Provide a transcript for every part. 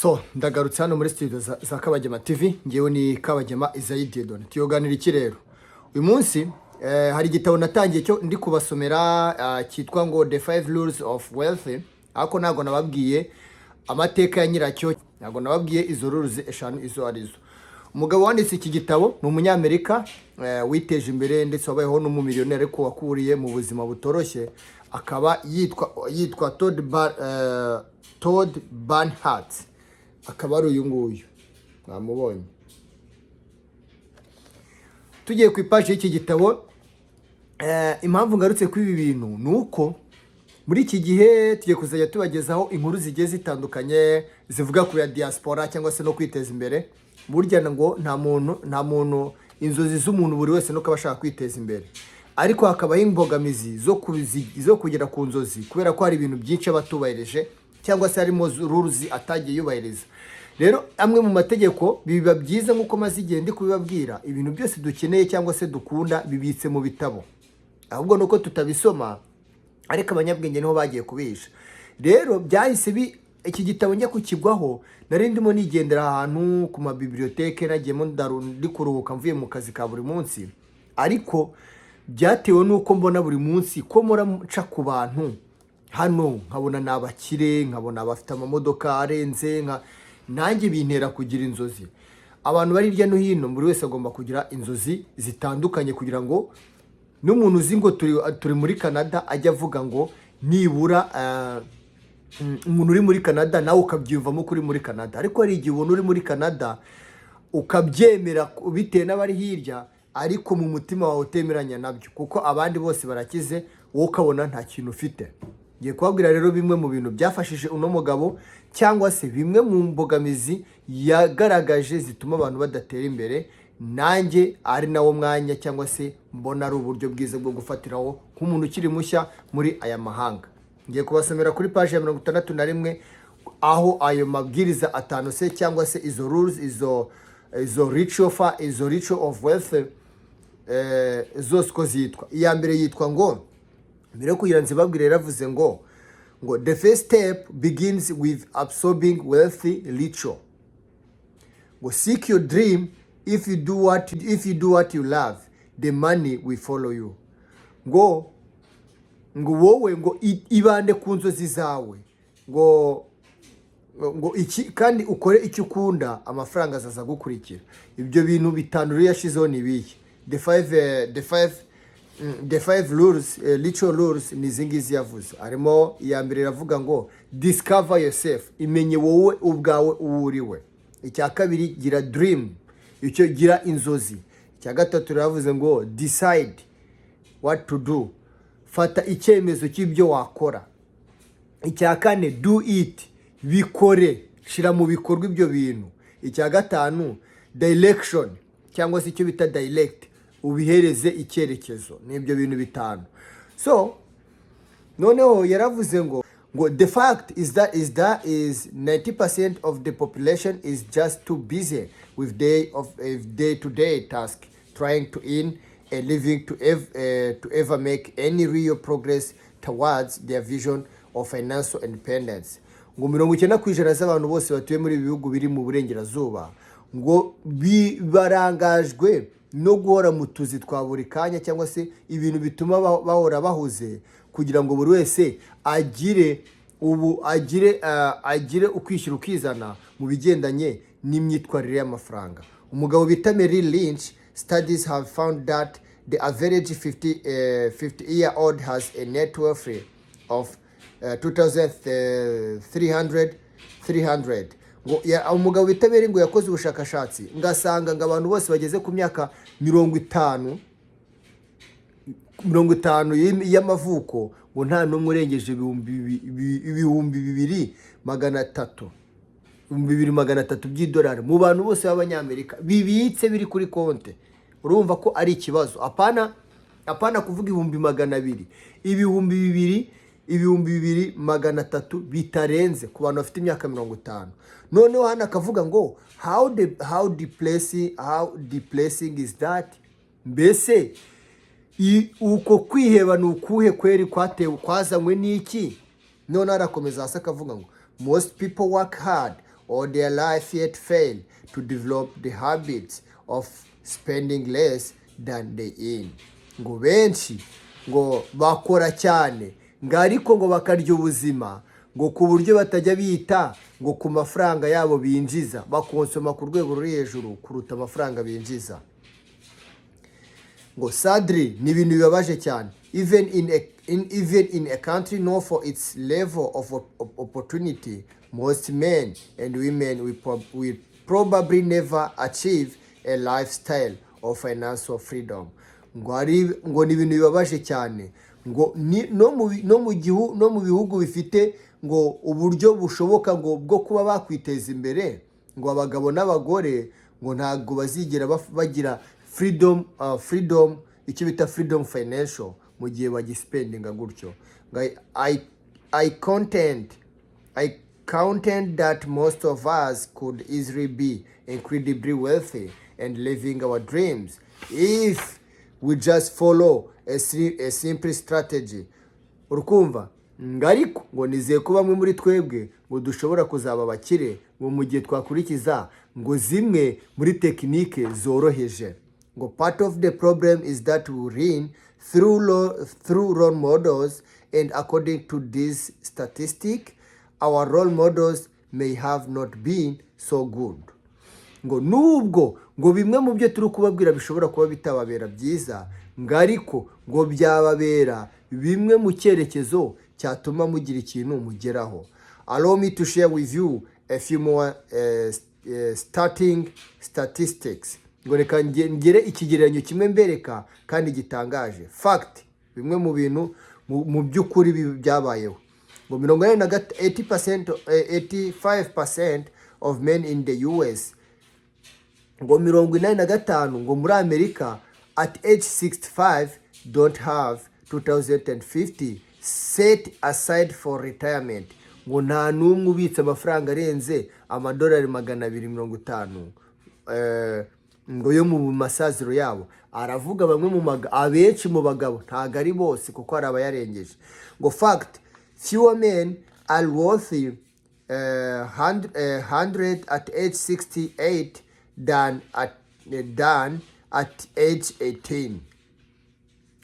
So ndagarutse hano muri studio za Kabagema TV. Ngewe ni Kabagema Isaie Dieudonné. Tuyoganira iki rero uyu munsi? Hari igitabo natangiye cyo ndi kubasomera, cyitwa ngo The Five Rules of Wealth, ariko ntabwo nababwiye amateka ya nyiracyo, ntabwo nababwiye izo rules eshanu izo arizo. Umugabo wanditse iki gitabo ni Umunyamerika witeje imbere, ndetse wabayeho n'umumiliyoneri, ariko wakuriye mu buzima butoroshye, akaba yitwa Todd Bernhardt, akaba ari uyu nguyu mwamubonye. Tugiye ku ipaji y'iki gitabo, impamvu ngarutse kuri ibi bintu ni uko muri iki gihe tugiye kuzajya tubagezaho inkuru zigiye zitandukanye zivuga ku ya diaspora cyangwa se no kwiteza imbere. Burya ngo nta muntu inzozi z'umuntu buri wese nuko aba ashaka kwiteza imbere, ariko hakabaho imbogamizi zo kugera ku nzozi, kubera ko hari ibintu byinshi aba atubahirije cyangwa se harimo rules atagiye yubahiriza. Rero amwe mu mategeko, biba byiza, nk'uko maze igihe ndi kubibabwira, ibintu byose dukeneye cyangwa se dukunda bibitse mu bitabo, ahubwo nuko tutabisoma, ariko abanyabwenge niho bagiye kubihisha. Rero byahise bi iki gitabo njya kukigwaho, nari ndimo nigendera ahantu ku mabibliothèque, nagiyemo ndi kuruhuka mvuye mu kazi ka buri munsi, ariko byatewe n'uko mbona buri munsi ko mpora nca ku bantu hano, nkabona ni abakire, nkabona bafite amamodoka arenze, nka nanjye bintera kugira inzozi. Abantu bari hirya no hino, buri wese agomba kugira inzozi zitandukanye, kugira ngo n'umuntu uzi ngo turi muri Canada ajya avuga ngo nibura umuntu uri muri Canada, nawe ukabyiyumvamo ko uri muri Canada. Ariko hari igihe ubona uri muri Canada ukabyemera bitewe n'abari hirya, ariko mu mutima wawe utemeranya nabyo, kuko abandi bose barakize, wowe ukabona nta kintu ufite. Ngiye kubabwira rero bimwe mu bintu byafashije uno mugabo, cyangwa se bimwe mu mbogamizi yagaragaje zituma abantu badatera imbere. Nanjye ari nawo mwanya, cyangwa se mbona ari uburyo bwiza bwo gufatiraho nk'umuntu ukiri mushya muri aya mahanga. Ngiye kubasomera kuri paji ya 61, aho ayo mabwiriza atanu se, cyangwa se izo rules, izo ritual of wealth, zose uko zitwa. Iya mbere yitwa ngo, mbere yo kugira nzibabwire, yaravuze ngo "The first step begins with absorbing wealthy ritual." Ngo "Seek your dream. If you do what you love, the money will follow you." Ngo wowe ngo ibande ku nzozi zawe, ngo iki kandi ukore icyo ukunda, amafaranga azaza gukurikira. Ibyo bintu bitanu rero yashyizeho ni ibihe? The five rules, ritual rules, ni izi ngizi yavuze. Harimo iya mbere iravuga ngo "Discover yourself", imenye wowe ubwawe uwo uriwe. Icya kabiri, gira dream, icyo gira inzozi. Icya gatatu riravuze ngo "Decide what to do", fata icyemezo cy'ibyo wakora. Icya kane, "Do it", bikore, shyira mu bikorwa ibyo bintu. Icya gatanu, direction, cyangwa se icyo bita direct, ubihereze icyerekezo. Ni ibyo bintu bitanu. So noneho yaravuze ngo "The fact is that is 90% of the population is just too busy with day to day task, trying to earn a living, to ever make any real progress towards their vision of financial independence." Ngo 90% z'abantu bose batuye muri ibi bihugu biri mu burengerazuba ngo barangajwe no guhora mu tuzi twa buri kanya, cyangwa se ibintu bituma bahora bahuze, kugira ngo buri wese agire ubu agire ukwishyira ukizana mu bigendanye n'imyitwarire y'amafaranga. Umugabo bita Merrill Lynch studies have found that the average 50 year old has a net worth of 2300 300. Ngo umugabo bita Merrill ngo yakoze ubushakashatsi, ngasanga ngo abantu bose bageze ku myaka 50 y'amavuko, ngo nta n'umwe urengeje 2300, 2300 by'idolari mu bantu bose b'Abanyamerika bibitse, biri kuri konte. Urumva ko ari ikibazo. Apana kuvuga 200,000, 2000, 2300 bitarenze ku bantu bafite imyaka 50. Noneho hano akavuga ngo "How depressing is that?" Mbese uko kwiheba ni ukuhe kweri, kwatewe, kwazanywe n'iki? Noneho arakomeza hasi akavuga ngo "Most people work hard all their life yet fail to develop the habits of spending less than they earn. Ngo benshi ngo bakora cyane, ngo ariko ngo bakarya ubuzima, ngo ku buryo batajya bita ngo ku mafaranga yabo binjiza, bakonsoma ku rwego ruri hejuru kuruta amafaranga binjiza. Ngo sadly, ni ibintu bibabaje cyane, even in a country known for its level of opportunity, most men and women will probably never achieve a lifestyle of financial freedom. Ngo ari ngo ni ibintu bibabaje cyane, ngo ni no mu gihu no mu bihugu bifite ngo uburyo bushoboka ngo bwo kuba bakwiteza imbere, ngo abagabo n'abagore ngo ntabwo bazigera bagira freedom, icyo bita freedom financial, mu gihe bagispendinga gutyo. Ngo I contend that most of us could easily be incredibly wealthy and living our dreams if we just follow a simple strategy. Urukumva ngo ariko ngo nizeye ko bamwe muri twebwe ngo dushobora kuzaba abakire ngo mu gihe twakurikiza ngo zimwe muri tekinike zoroheje. Ngo part of the problem is that we learn through role models, and according to this statistic, our role models may have not been so good. Ngo nubwo ngo bimwe mu byo turi kubabwira bishobora kuba bitababera byiza, ngo ariko ngo byababera bimwe mu cyerekezo cyatuma mugira ikintu mugeraho. Allow me to share with you a few more starting statistics. Ngo reka ngere ikigereranyo kimwe mbereka kandi gitangaje, fact, bimwe mu bintu mu by'ukuri byabayeho. Ngo mirongo ine na 80%, 85% of men in the US, ngo 85 ngo muri Amerika, at age 65 don't have 2050 set aside for retirement. Ngo nta n'umwe ubitse amafaranga arenze amadolari 250 ngo yo mu masaziro yabo. Aravuga bamwe mu abenshi mu bagabo, ntabwo ari bose kuko hari abayarengeje. Ngo fact, fewer men are worthy 100 at age 68 than at age 18.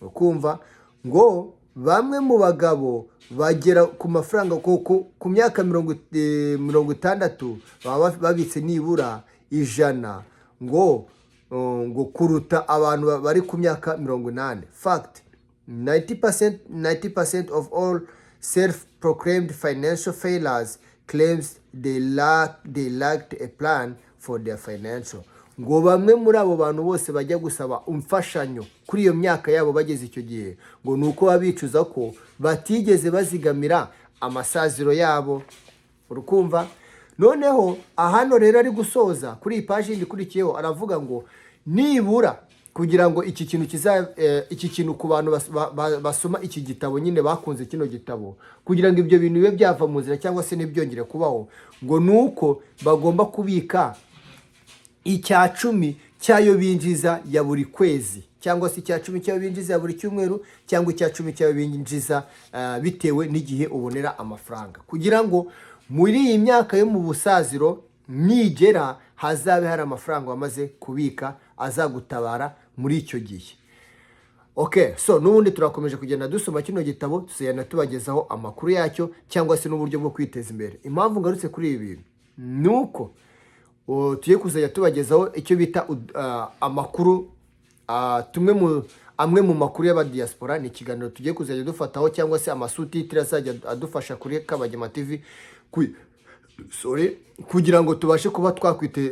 Ukumva ngo bamwe mu bagabo bagera ku mafaranga ku myaka 60 baba babitse nibura 100 ngo kuruta abantu bari ku myaka 80. Fact, 90% of all self-proclaimed financial failures claims they lacked a plan for their financial. Ngo bamwe muri abo bantu bose bajya gusaba imfashanyo kuri iyo myaka yabo bageze icyo gihe, ngo ni uko baba bicuza ko batigeze bazigamira amasaziro yabo. Urukumva noneho ahano rero ari gusoza kuri iyi paji yindi ikurikiyeho, aravuga ngo nibura kugira ngo iki kintu kiza iki kintu ku bantu basoma iki gitabo nyine, bakunze kino gitabo, kugira ngo ibyo bintu bibe byava mu nzira cyangwa se ntibyongere kubaho, ngo ni uko bagomba kubika 10% cy'ayo binjiza ya buri kwezi, cyangwa se 10% cy'ayo binjiza ya buri cyumweru, cyangwa 10% cy'ayo binjiza bitewe n'igihe ubonera amafaranga, kugira ngo muri iyi myaka yo mu busaziro nigera hazabe hari amafaranga wamaze kubika azagutabara muri icyo gihe. Okay, so n'ubundi turakomeje kugenda dusoma kino gitabo, tuzagenda tubagezaho amakuru yacyo cyangwa se n'uburyo bwo kwiteza imbere. Impamvu ngarutse kuri ibi bintu ni uko tugiye kuzajya tubagezaho icyo bita amakuru, tumwe mu amwe mu makuru y'abadiaspora. Ni ikiganiro tugiye kuzajya dufataho cyangwa se amasous-titres azajya adufasha kuri Kabagema TV sorry, kugira ngo tubashe kuba twakwite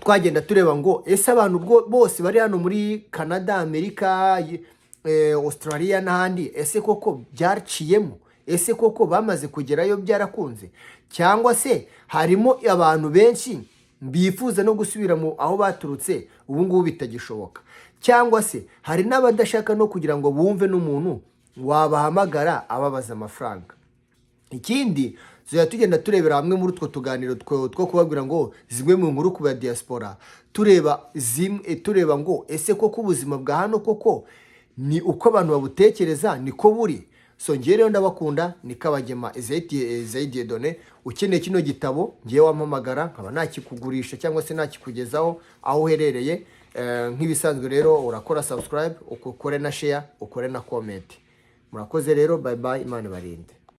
twagenda tureba ngo ese abantu bose bari hano muri Canada, Amerika, Australia n'ahandi, ese koko byaciyemo? Ese koko bamaze kugerayo byarakunze, cyangwa se harimo abantu benshi bifuza no gusubira mu aho baturutse ubu ngubu bitagishoboka, cyangwa se hari n'abadashaka no kugira ngo bumve n'umuntu wabahamagara ababaza amafaranga? Ikindi, tuzajya tugenda turebera hamwe muri utwo tuganiro two kubabwira ngo zimwe mu nkuru ku ba diaspora, tureba zimwe, tureba ngo ese koko ubuzima bwa hano koko ni uko abantu babutekereza niko buri? So ngewe rero ndabakunda, ni Kabagema Ezayi Dieudonné. Ukeneye kino gitabo, ngewe wampamagara nkaba nakikugurisha cyangwa se nakikugezaho aho uherereye. Nk'ibisanzwe rero, urakora subscribe, ukore na share, ukore na comment. Murakoze rero, bye bye, Imana ibarinde.